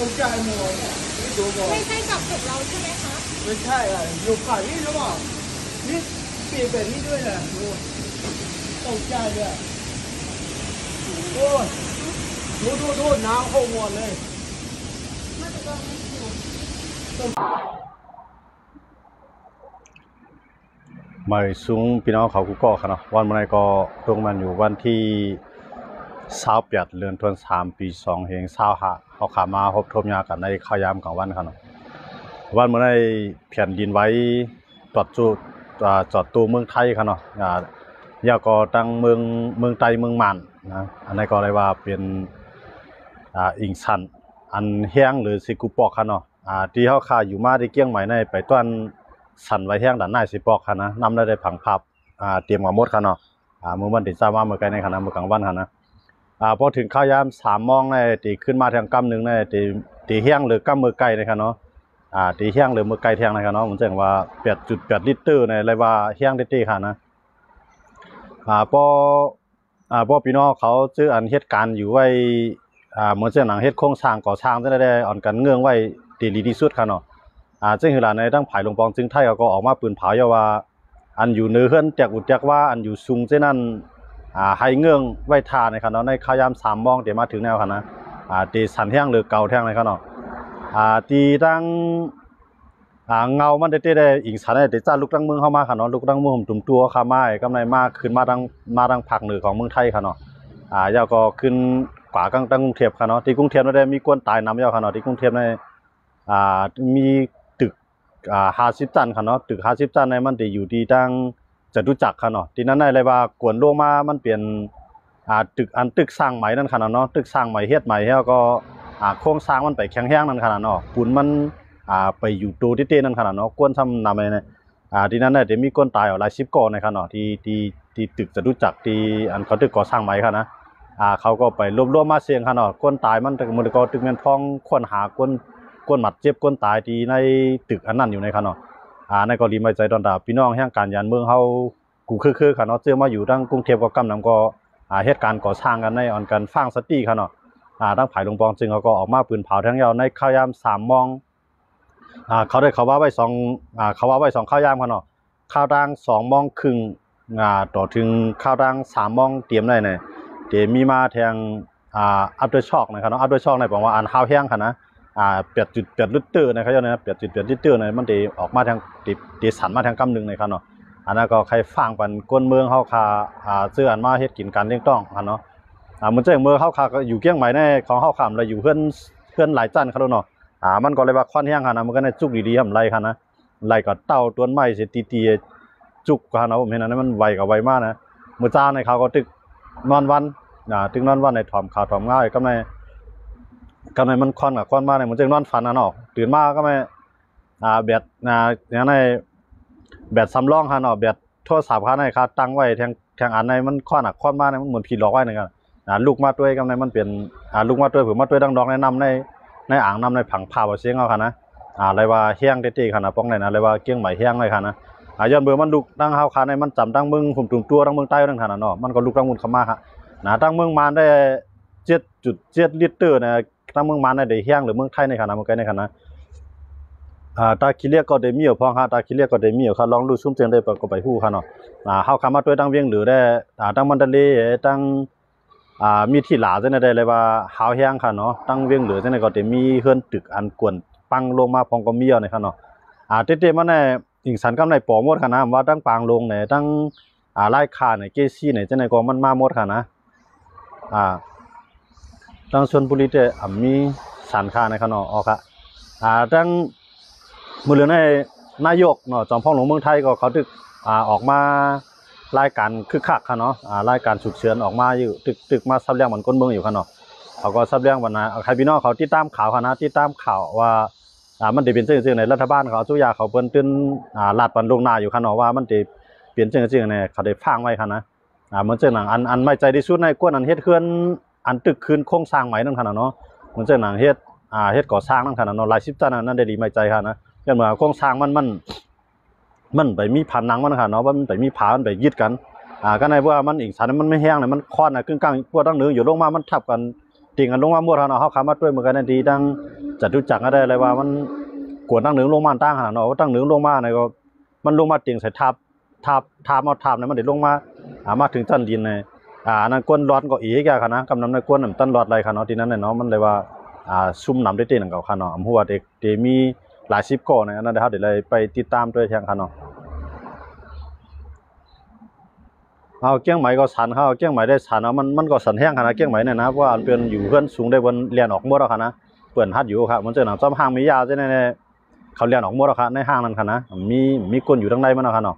ไม่ใช่กับตึกเราใช่ไหมคะ ไม่ใช่อ่ะ อยู่ฝั่งนี้หรือเปล่า นี่เปลี่ยนแบบนี้ด้วยนะดู ตกใจเลยอะ โอ้ย ดูดูดู น้ำเข้าหมดเลย ມາສົ່ງພີ່ນ້ອງເຂົາກູ່ເກາະຄ່ະເນາະ. ວັນມື້ນີ້ກໍຕົງແມ່ນຢູ່ວັນທີຊາວແປດ ເດືອນທວນສາມ ປີສອງພັນຊາວຫ້າ ເຮົາຂ້າມາພົບທົບຍາກັນໃນຂ່າວຍາມກາງວັນຄ່ະເນາະ. ວັນມື້ນີ້ແຜ່ນດິນໄຫວຈອດຈຸ ອາ ຈອດໂຕເມືອງໄທຄ່ະເນາະ ອາ ແລ້ວກໍທັງເມືອງ ເມືອງໃຕ້ເມືອງມ່ານນະ. ອັນນັ້ນກໍເລີຍວ່າເປັນ ອາ ອີງສັນອັນແຮງເລີຍຊິກູປອກຄ່ະເນາະ. ອາ ທີ່ເຮົາຂ້າຢູ່ມາທີ່ກຽງໃໝ່ໃນໄປຕອນສັ່ນໄຫວແຮງດ້ານໃນຊິປອກຫັ້ນນະ ນ້ຳໄດ້ໄດ້ຜັງພາບ ອາ ເຕັມກັນໝົດຄ່ະເນາະ. ອາ ມື້ວັນທີຊາວມາເມື່ອໄກໃນຂະນະ ເມື່ອກາງວັນຫັ້ນນະ ອາ ພໍເຖິງຂ່າວຍາມສາມໂມງໃນ ທີ່ຂຶ້ນມາທາງກຳໜຶ່ງໃນ ທີ່ ທີ່ແຮງເລີກຳເມື່ອໄກໃນຂະເນາະ. ອາ ທີ່ແຮງເລີເມື່ອໄກແທງໃນຂະເນາະ ມັນຈັ່ງວ່າ ແປດຈຸດແປດລິດເຕີໃນ ເລີຍວ່າແຮງເຕະໆຄ່ະນະ. ອາ ພໍ ອາ ພໍ່ພີ່ນ້ອງເຂົາເຈີອັນເຮັດການຢູ່ໄວ້ ອາ ເໝືອນເຊັ່ນໜັງເຮັດໂຄງສ້າງກໍ່ສ້າງຈັ່ງໃດແດ່ ອອນກັນເງື່ອນໄຫວທີ່ດີທີ່ສຸດຄ່ະເນາະ. ອາ ເຊິ່ງເວລາໃນທາງຝ່າຍຫຼວງປອງຈຶ່ງໄທເຂົາກໍອອກມາປືນເຜົາຢູ່ວ່າ ອັນຢູ່ເໜືອເຮືອນແຈກອຸແຈກວາ ອັນຢູ່ສູງເຊັ່ນນັ້ນ ອາ ໃຫ້ເງື່ອນໄຫວທ່າໃນຂະເນາະ ໃນຂ່າວຍາມສາມໂມງທີ່ມາເຖິງແນວຂະນະ ອາ ທີ່ສັ່ນແຮງເລີເກົ່າແທງໃນຂະເນາະ. ອາ ທີ່ທາງ ອາ ເງົາມັນໄດ້ ໄດ້ ໄດ້ອີງສັນໄດ້ຈາກລຸກທາງເມືອງເຮົາມາຄ່ະເນາະ ລຸກທາງເມືອງຫຸມຕຸມຕົວຂ້າມາກຳໃນມາ ຂຶ້ນມາທາງ ມາທາງພາກເໜືອຂອງເມືອງໄທຄ່ະເນາະ. ອາ ແລ້ວກໍຂຶ້ນກວ່າທາງ ທາງກຸງເທບຄ່ະເນາະ ທີ່ກຸງເທບນັ້ນໄດ້ມີຄົນຕາຍນຳແລ້ວຄ່ະເນາະ ທີ່ກຸງເທບໃນ ອາ ມີຕຶກ ອາ ຫ້າສິບຊັ້ນຄ່ະເນາະ ຕຶກຫ້າສິບຊັ້ນໃນມັນໄດ້ຢູ່ທີ່ທາງ ຈະຕຸຈັກຄ່ະເນາະ ທີ່ນັ້ນໄດ້ເລີຍວ່າກວນລົງມາມັນເປັນ ອາ ຕຶກ ອັນຕຶກສ້າງໃໝ່ນັ້ນຄ່ະເນາະ ຕຶກສ້າງໃໝ່ເຮັດໃໝ່ແລ້ວກໍ ອາ ໂຄງສ້າງມັນໄປແຂງແຮງນັ້ນຄ່ະເນາະ ປູນມັນ ອາ ໄປຢູ່ໂຕເຕໆນັ້ນຄ່ະເນາະ ກວນຊຳນຳໃນ ອາ ທີ່ນັ້ນໄດ້ ໄດ້ມີຄົນຕາຍຫຼາຍສິບກໍໃນຄ່ະເນາະ ທີ່ ທີ່ ທີ່ຕຶກຈະຕຸຈັກ ທີ່ອັນເຂົາຕຶກກໍ່ສ້າງໃໝ່ຄ່ະນະ. ອາ ເຂົາກໍໄປລວບລວມມາເສັງຄ່ະເນາະ ຄົນຕາຍມັນ ແຕ່ມື້ນີ້ກໍຕຶກແມ່ນພອງຄົ້ນຫາຄົນ ຄົນບາດເຈັບຄົນຕາຍທີ່ໃນຕຶກອັນນັ້ນຢູ່ໃນຄ່ະເນາະ. ອາ ໃນກໍດີໄວ້ໃຈຕອນຕາ ພີ່ນ້ອງແຫ່ງການຢານເມືອງເຮົາ ກູເຄີຍໆຄ່ະເນາະ ເຈີມາຢູ່ທາງກຸງເທບກໍກຳນຳກໍ ອາ ເຮັດການກໍ່ສ້າງກັນໃນອອນກັນຟັງສະຕິຄ່ະເນາະ. ອາ ທາງຝ່າຍຫຼວງປອງຈຶ່ງເຂົາກໍອອກມາປືນເຜົາແທງແລ້ວໃນຂ່າວຍາມສາມໂມງ ອາ ເຂົາໄດ້ ເຂົາວ່າໄວ້ສອງ ອາ ເຂົາວ່າໄວ້ສອງຂ່າວຍາມຄ່ະເນາະ ຂ່າວທາງສອງໂມງເຄິ່ງ ອາ ຕໍ່ເຖິງຂ່າວທາງສາມໂມງຕຽມໃນນະ ທີ່ມີມາແທງ ອາ aftershock ນະຄັບເນາະ aftershock ໃນແປວ່າອັນຮາວແຮງຫັ້ນນະ ອາ ແປດຈຸດແປດລິດເຕີນະ ເຂົາເຈົ້ານະ ແປດຈຸດແປດລິດເຕີນະ ມັນໄດ້ອອກມາທາງ ໄດ້ ໄດ້ສັ່ນມາທາງກຳໜຶ່ງນະຄັບເນາະ. ອັນນັ້ນກໍໃຫ້ຝາກປັນຄົນເມືອງເຮົາຄ່າ ອາ ເຊິ່ງອັນມາເຮັດກິນການລ້ຽງຕ້ອງຫັ້ນເນາະ. ອາ ເໝືອນເຊັ່ນເມື່ອເຮົາຄ່າກໍຢູ່ກຽງໃໝ່ໃນຂອງເຮົາຄ່າລະຢູ່ເຮືອນ ເຮືອນຫຼາຍຊັ້ນຄັບເນາະ ອາ ມັນກໍເລີຍວ່າຄວັນແຮງຫັ້ນນະ ມັນກໍໄດ້ຈຸກດີໆຫັ້ນໄຫຼຫັ້ນນະ ໄຫຼກໍເຕົາຕົວໄມ້ເສຍຕີໆ ຈຸກຫັ້ນນະ ເຫັນອັນນັ້ນມັນໄຫວກໍໄຫວມານະ. ມື້ເຊົ້າໃນເຂົາກໍຕຶກນອນວັນ ອາ ຕຶກນອນວັນໃນຖອມຂາວຖອມງາກັບໃນ ກັບໃນມັນຄວັນກັບຄວັນມາໃນ ເໝືອນຈັ່ງນອນຝັນຫັ້ນເນາະ ຕື່ນມາກໍແມ່ນ ອາ ແບດ ອາ ຫຍັງໃນ ແບດສຳລອງຫັ້ນເນາະ ແບດໂທລະສັບຫັ້ນໃນຄ່າຕັ້ງໄວ້ແທງ ແທງອັນໃນມັນຄວັນກັບຄວັນມາໃນ ມັນເໝືອນຜີຫຼອກໄວ້ນະຄັບ. ອາ ລຸກມາຕວຍກັບໃນມັນເປັນ ອາ ລຸກມາຕວຍ ເພິ່ນມາຕວຍທາງດອກໃນນ້ຳໃນ ໃນອ່າງນ້ຳໃນຜັງພາບເອົາເສຍງເອົາຫັ້ນນະ ອາ ເລີຍວ່າແຮງເຕະໆຫັ້ນນະ ປ້ອງໃດນະ ເລີຍວ່າກຽງໃໝ່ແຮງເລີຍຫັ້ນນະ. ອາ ຍ້ອນເບີມັນລຸກທາງເຮົາຄ່າໃນມັນຈຳທາງເມືອງຫຸມຕຸມຕົວທາງເມືອງໃຕ້ນັ້ນຫັ້ນນະເນາະ ມັນກໍລຸກທາງພຸ້ນເຂົ້າມາຫັ້ນນະ ທາງເມືອງມ່ານໄດ້ເຈັດຈຸດເຈັດລິດເຕີນະ ທາງເມືອງມ່ານໄດ້ແຮງ ຫຼືເມືອງໄທໃນຂະນະ ເມືອງໄກໃນຂະນະ ອາ ຕາຂີ້ເຫຼັກກໍໄດ້ມີຢູ່ພ້ອມ ຕາຂີ້ເຫຼັກກໍໄດ້ມີຢູ່ ລອງດູຊຸມເຈີງໄດ້ກໍໄປຮູ້ຄ່ະເນາະ. ອາ ເຮົາຂ້າມມາຕວຍທາງວຽງເຫຼືອໄດ້ ອາ ທາງມັນດາເລ ທາງ ອາ ມີທີ່ຫຼາຈັ່ງໃດໄດ້ເລີຍວ່າຮາວແຮງຄ່ະເນາະ ທາງວຽງເຫຼືອຈັ່ງໃດກໍໄດ້ມີເຮືອນຕຶກອັນກວນປັງລົງມາພ້ອມກໍມີເອົາໃນຄ່ະເນາະ. ອາ ເຕະໆມາໃນ ອີງສັນກັບໃນປອງໝົດຄ່ະນະ ວ່າທັງປາງລົງໃນ ທັງ ອາ ລາຍຄາໃນ ເກຊີໃນ ຈັ່ງໃດກໍມັນມາໝົດຄ່ະນະ. ອາ ທາງຊົນບຸຣີແຕ່ ອາ ມີສັນຄ່າໃນຂະເນາະ ອອກຄ່ະ. ອາ ທາງມື້ເລື່ອງໃນນາຍົກເນາະ ຈອມພອງຫຼວງເມືອງໄທກໍເຂົາຕຶກ ອາ ອອກມາລາຍການຄຶກຄັກຄ່ະເນາະ ອາ ລາຍການສຸກເສີນອອກມາຢູ່ ຕຶກ ຕຶກມາສຳແດງບັນຄົນເມືອງຢູ່ຄ່ະເນາະ. ເຂົາກໍສຳແດງບັນ ໃຫ້ພີ່ນ້ອງເຂົາຕິດຕາມຂ່າວຄ່ະນະ ຕິດຕາມຂ່າວວ່າ ອາ ມັນໄດ້ເປັນຈັ່ງຊີ້ໃນ ລັດຖະບານເຂົາ ອາ ສຸຢາເຂົາເພິ່ນຕື່ນ ອາ ລາດປັນລ່ວງໜ້າຢູ່ຄ່ະເນາະ ວ່າມັນໄດ້ເປັນຈັ່ງຊີ້ໃນ ເຂົາໄດ້ຟັງໄວ້ຄ່ະນະ. ອາ ເໝືອນເຊັ່ນໜັງ ອັນ ອັນໄວ້ໃຈທີ່ສຸດໃນ ຄວນອັນເຮັດເຮືອນ ອັນຕຶກຄືນໂຄງສ້າງໃໝ່ນັ້ນຄ່ະນະເນາະ ເໝືອນເຊັ່ນໜັງເຮັດ ອາ ເຮັດກໍ່ສ້າງນັ້ນຄ່ະນະເນາະ ຫຼາຍສິບຊັ້ນນັ້ນ ໄດ້ລີໄມ້ໃຈຄ່ະນະ. ຍ້ອນວ່າໂຄງສ້າງມັນ ມັນ ມັນໄປມີຜາໜັງມັນຄ່ະເນາະ ມັນໄປມີຜາ ມັນໄປຍຶດກັນ ອາ ກໍໃນວ່າມັນອີງສັນ ມັນມີແຮງ ມັນຄອນ ອາ ກຶ້ງກັ້ງ ພວກທາງເໜືອຢູ່ລົງມາ ມັນທັບກັນ ຕິ່ງກັນລົງມາໝົດຫັ້ນເນາະ. ເຮົາຂັບມາດ້ວຍມື້ກັນນັ້ນ ທີ່ທາງຈະຕຸຈັກຫັ້ນໄດ້ ແລະວ່າມັນກວນທາງເໜືອລົງມາທາງຫັ້ນເນາະ. ທາງເໜືອລົງມານີ້ກໍ ມັນລົງມາຕິ່ງໃສ່ທາບ ທາບ ທາບ ເອົາທາບນັ້ນມັນໄດ້ລົງມາ ອ່າ ມາເຖິງຊັ້ນດິນນີ້ ອ່າ ອັນນັ້ນກວນລອດກໍອີກຢ່າງຫັ້ນນະ. ກຳນຳໃນກວນນັ້ນມັນຕັນລອດໄດ້ຫັ້ນເນາະ ທີ່ນັ້ນແຫຼະເນາະ. ມັນເລີຍວ່າ ອ່າ ຊຸມໜຳເດ້ເຕັມກັນຫັ້ນເນາະ. ບໍ່ຮູ້ວ່າເດ ເດມີຫຼາຍສິບກໍໃນອັນນັ້ນ ເຮົາໄດ້ໄລ່ໄປຕິດຕາມດ້ວຍແທ້ຫັ້ນເນາະ. ເອົາ ກຽງໃໝກໍສັ່ນ ເຮົາກຽງໃໝໄດ້ສັ່ນ ເອົາ ມັນ ມັນກໍສັ່ນແຮງຫັ້ນນະ ກຽງໃໝນີ້ນະ. ເພາະວ່າເພິ່ນຢູ່ເຮືອນສູງໄດ້ ເພິ່ນແລ່ນອອກໝົດແລ້ວຫັ້ນນະ. ເພິ່ນຮັດຢູ່ຫັ້ນ ມັນເຊິ່ງນຳຊ້ຳຫ້າງມີຢາຈັ່ງໃດ ເຂົາແລ່ນອອກໝົດແລ້ວຫັ້ນ ໃນຫ້າງນັ້ນຫັ້ນນະ. ມີ ມີຄົນຢູ່ທາງໃນມັນແລ້ວຫັ້ນເນາະ.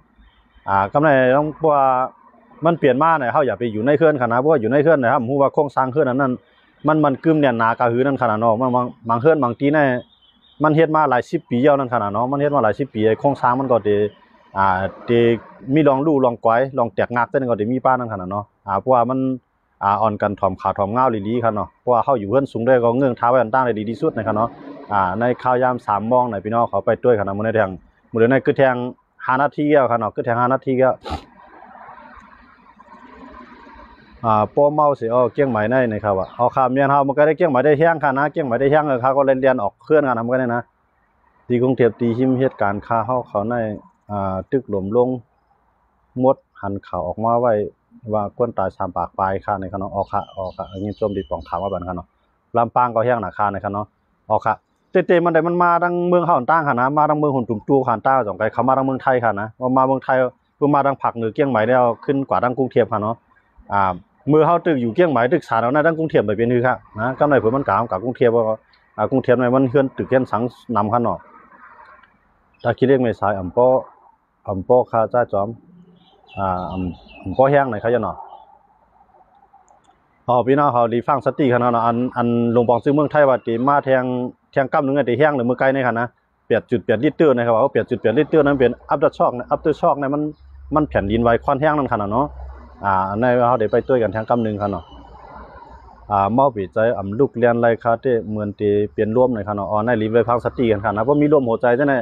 ອ່າ ກຳໃນ ເພາະວ່າມັນປ່ຽນມານີ້ ເຮົາຢ່າໄປຢູ່ໃນເຮືອນຫັ້ນນະ. ເພາະວ່າຢູ່ໃນເຮືອນນີ້ ເຮົາບໍ່ຮູ້ວ່າໂຄງສ້າງເຮືອນອັນນັ້ນ ມັນ ມັນກຶ້ມແໜ້ນໜາກະຫືນັ້ນຫັ້ນນະເນາະ. ບາງ ບາງ ບາງເຮືອນບາງຕີນີ້ ມັນເຮັດມາຫຼາຍສິບປີແລ້ວນັ້ນຫັ້ນນະເນາະ. ມັນເຮັດມາຫຼາຍສິບປີ ໂຄງສ້າງມັນກໍໄດ້ ອ່າ ໄດ້ມີຮ່ອງຮູຮ່ອງກອຍ ຮ່ອງແຕກງາກ ຈັ່ງນັ້ນກໍໄດ້ມີປານນັ້ນຫັ້ນນະເນາະ. ອ່າ ເພາະວ່າມັນ ອ່າ ອ່ອນກັນຖ້ວມຂາວຖ້ວມງາວອີ່ຫຼີຫັ້ນເນາະ. ເພາະວ່າເຮົາຢູ່ເຮືອນສູງໄດ້ ກໍເງື່ອນຖ້າໄວ້ອັນຕ່າງໄດ້ດີທີ່ສຸດຫັ້ນນະເນາະ. ອ່າ ໃນຂ່າວຍາມສາມໂມງນີ້ ພີ່ນ້ອງເຂົາໄປດ້ວຍຫັ້ນນະ. ມື້ໃນແທ່ງ ມື້ໃນຄືແທ່ງ ຫ້ານາທີແລ້ວຫັ້ນເນາະ ຄືແທ່ງຫ້ານາທີແລ້ວ. ອ່າ ບໍ່ເມົາຊິ ເອົາ ກຽງໃໝໃນນີ້ຄັບ ວ່າ ເອົາ ຄັບ ແມ່ນ ເຮົາມັນກໍໄດ້ກຽງໃໝໄດ້ແຮງຫັ້ນນະ ກຽງໃໝໄດ້ແຮງ ເອີ ເຂົາກໍເລີຍແລ່ນອອກເຮືອນຫັ້ນນະ ມັນກໍໄດ້ນະ. ທີ່ກຸງເທບ ທີ່ຫິມເຫດການຂ້າເຮົາເຂົາໃນ ອ່າ ຕຶກລົ້ມລົງໝົດ ຫັນຂ່າວອອກມາໄວ້ວ່າຄົນຕາຍສາມປາກປາຍຄ່າໃນຂະເນາະ. ອອກຄ່ະ ອອກຄ່ະ ຍິນຊົມທີ່ປອງຂ່າວມາບັນຂະເນາະ. ລຳປາງກໍແຮງນະຄ່າໃນຂະເນາະ. ອອກຄ່ະ ເຕໆ ມັນໄດ້ ມັນມາທາງເມືອງເຮົາຕ່າງຫັ້ນນະ ມາທາງເມືອງຮຸນຕຸມຕູ່ຫັ້ນຕ່າງ ສອງໄກ ເຂົ້າມາທາງເມືອງໄທຫັ້ນນະ ວ່າມາເມືອງໄທ ເພິ່ນມາທາງພາກເໜືອກຽງໃໝແລ້ວ ຂຶ້ນກວ່າທາງກຸງເທບຫັ້ນເນາະ. ອ່າ ເມື່ອເຮົາຕຶກຢູ່ກຽງໃໝ ຕຶກສານເອົາໃນທາງກຸງເທບໄປເປັນຄືຄັກນະ. ກຳໃນເພິ່ນມັນກາມກັບກຸງເທບ ອ່າ ກຸງເທບໃນມັນເຮືອນຕຶກເຮືອນສັງນຳຄັນເນາະ. ຕາຂີ້ເຫຼັກແມ່ສາຍ ອຳປໍ ອຳປໍຄ່າຈ້າຈອມ ອ່າ ອຳ ອຳປໍແຮງໃນຂະເນາະ. ເອົາ ພີ່ນ້ອງເຮົາໄດ້ຟັງສະຕິກັນເນາະ. ອັນ ອັນຫຼວງປອງຊຶງເມືອງໄທວ່າໄດ້ມາແທ່ງ ແທ່ງກຳໜຶ່ງໄດ້ແຮງເລີຍມື້ໄກນີ້ຫັ້ນນະ. ແປດຈຸດແປດລິດເຕີນະຄັບ ເອົາ ແປດຈຸດແປດລິດເຕີນນັ້ນເປັນ aftershock ນະ aftershock ນະ ມັນ ມັນແຜ່ນດິນໄຫວຄວາມແຮງນັ້ນຂະເນາະ. ອ່າ ໃນເຮົາໄດ້ໄປຕົວະກັນແທ່ງກຳໜຶ່ງຂະເນາະ. ອ່າ ເມົາປີໃຈ ອຳລຸກແລ່ນໄລ່ຄາເຕ ເໝືອນເຕເປັນລົມໃນຂະເນາະ. ອໍ ໃນລິມໄວ້ຟັງສະຕິກັນຂະນະ ບໍ່ມີລົມຫົວໃຈຈັ່ງໃດ.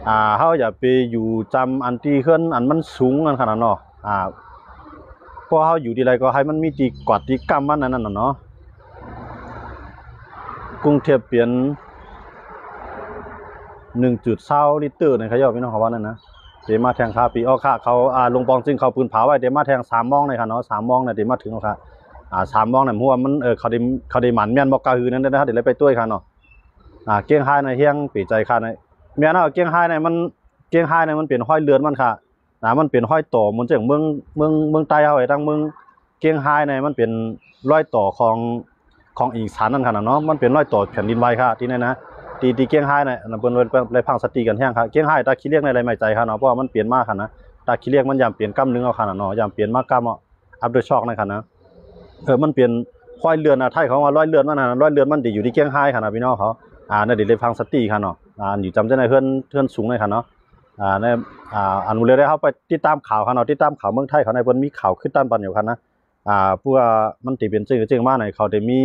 ອ່າ ເຮົາຢ່າໄປຢູ່ຈຳອັນທີ່ເຮືອນອັນມັນສູງນັ້ນຂະເນາະ. ອ່າ ເພາະເຮົາຢູ່ທີ່ໃດກໍໃຫ້ມັນມີທີ່ກອດທີ່ກຳມັນອັນນັ້ນນະເນາະ. ກຸງເທບເປັນ ໜຶ່ງຈຸດຊາວລິດເຕີນະຄັບ ພີ່ນ້ອງເຂົາວ່ານັ້ນນະ. ເຕມາແທ່ງຄາປີ ອໍ ຄ່ະ ເຂົາ ອ່າ ລົງປອງຊຶງເຂົາປືນຜາໄວ້ ເຕມາແທ່ງສາມໂມງນະຄັບເນາະ. ສາມໂມງນະ ເຕມາເຖິງແລ້ວຄ່ະ. ອ່າ ສາມໂມງນະ ຮູ້ວ່າມັນ ເອີ ເຂົາໄດ້ ເຂົາໄດ້ໝັ້ນແມ່ນບໍ່ກະຫືນັ້ນ ເຮົາໄດ້ໄປຕົວະເຂົາເນາະ. ອ່າ ກຽງຮາຍນະ ແຮງປີໃຈຄ່ະນະ. ແມ່ນເນາະ ກຽງຮາຍນະ ມັນ ກຽງຮາຍນະ ມັນເປັນຮອຍເລືອດມັນຄ່ະ. ນະ ມັນເປັນຮອຍຕໍ່ ເໝືອນຈັ່ງເມືອງ ເມືອງ ເມືອງໃຕ້ເຮົາໄປທາງເມືອງກຽງຮາຍນີ້ ມັນເປັນຮອຍຕໍ່ຂອງ ຂອງອີສານນັ້ນຂະນະເນາະ. ມັນເປັນຮອຍຕໍ່ແຜ່ນດິນໄຫວຂະ ທີ່ນັ້ນນະ ທີ່ ທີ່ກຽງຮາຍນີ້ ອັນນັ້ນເພິ່ນ ເພິ່ນໄດ້ຟັງສະຕິກັນແຮງຂະ. ກຽງຮາຍ ຕາຂີ້ເຫຼັກນີ້ໄດ້ໄໝໃຈຂະເນາະ ເພາະວ່າມັນປ່ຽນມາຂະນະ. ຕາຂີ້ເຫຼັກມັນຍາມປ່ຽນກຳໜຶ່ງເອົາຂະນະເນາະ ຍາມປ່ຽນມາກຳເອົາ aftershock ນັ້ນຂະນະ. ເອີ ມັນເປັນຮອຍເລືອດນະ ໄທເຂົາວ່າຮອຍເລືອດມັນນະ ຮອຍເລືອດມັນໄດ້ຢູ່ທີ່ກຽງຮາຍຂະນະ ພີ່ນ້ອງເຂົາ. ອ່າ ນັ້ນໄດ້ ໄດ້ຟັງສະຕິຂະເນາະ. ອ່າ ຢູ່ຈຳໃຈໃນເຮືອນ ເຮືອນສູງນີ້ຂະເນາະ. ອ່າ ໃນ ອ່າ ອັນເວລາເຮົາໄປຕິດຕາມຂ່າວຂະເນາະ ຕິດຕາມຂ່າວເມືອງໄທເຂົາໃນ ເພິ່ນມີຂ່າວຄືກັນປານດຽວກັນນະ. ອ່າ ເພາະວ່າມັນຊິເປັນຈັ່ງ ຈັ່ງມາໃນ ເຂົາໄດ້ມີ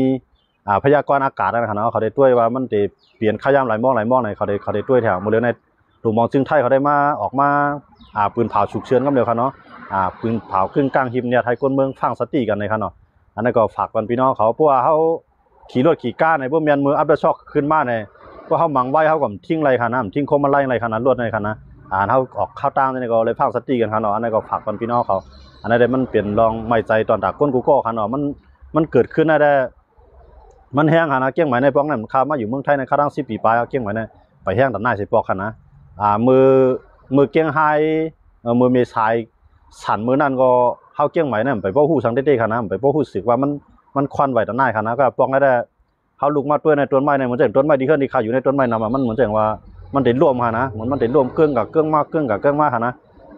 ອ່າ ພະຍາກອນອາກາດນັ້ນຂະເນາະ ເຂົາໄດ້ຕົວະວ່າມັນຊິປ່ຽນຄະຍາມຫຼາຍໂມງ ຫຼາຍໂມງໃນ ເຂົາໄດ້ ເຂົາໄດ້ຕົວະແທ້. ມື້ເດີໃນ ໂຕເມືອງຊຶງໄທເຂົາໄດ້ມາ ອອກມາ ອ່າ ປືນຜາສຸກເສີນກຳດຽວຂະເນາະ. ອ່າ ປືນຜາຄຶ້ງກາງຮີບແນດ ໃຫ້ຄົນເມືອງຟັງສະຕິກັນໃນຂະເນາະ. ອັນນັ້ນກໍຝາກກັນພີ່ນ້ອງເຂົາ ເພາະວ່າເຮົາ ຂີ່ລົດຂີ່ກາໃນ ບໍ່ແມ່ນມື aftershock ຂຶ້ນມາໃນ ພວກເຮົາໝັງໄວ ເຮົາກໍຖິ້ມໄລ່ຂະນະ ຖິ້ມພວງມາໄລ່ໄລ່ຂະນະ ລົດໃນຂະນະ. ອ່າ ເຮົາອອກຂ່າວຕ່າງໃນກໍເລີຍຟັງສະຕິກັນຂະເນາະ. ອັນນັ້ນກໍຝາກກັນພີ່ນ້ອງເຂົາ ອັນນັ້ນມັນເປັນເລື່ອງໄໝໃຈຕອນຕາກຄົນກູ່ກໍຂະເນາະ. ມັນ ມັນເກີດຂຶ້ນໄດ້ ມັນແຮງຂະນະ. ກຽງໃໝໃນປອກນັ້ນ ຂ້າມາຢູ່ເມືອງໄທໃນ ຂ້າຕັ້ງສິບປີປາຍ ກຽງໃໝໃນໄປແຮງຕານາຍໃສ່ປອກຂະນະ. ອ່າ ມື້ ມື້ກຽງຮາຍ ເອີ ມື້ເມສາຍ ສັນມື້ນັ້ນກໍ ເຮົາກຽງໃໝນະ ໄປບໍ່ຮູ້ສັງເດເຕຂະນະ ໄປບໍ່ຮູ້ສຶກວ່າມັນ ມັນຄວັນໄຫວຕານາຍຂະນະ. ກໍປອກນັ້ນແຫຼະ ເຮົາລຸກມາຕົວະໃນຕົ້ນໄມ້ໃນ ເໝືອນຈັ່ງຕົ້ນໄມ້ທີ່ເຮືອນທີ່ຂ້າຢູ່ໃນຕົ້ນໄມ້ນຳ ມັນເໝືອນຈັ່ງວ່າມັນໄດ້ລວມຂະນະ ມັນ ມັນໄດ້ລວມເກິ່ງກະເກິ່ງມາ ເກິ່ງກະເກິ່ງມາຂະນະ.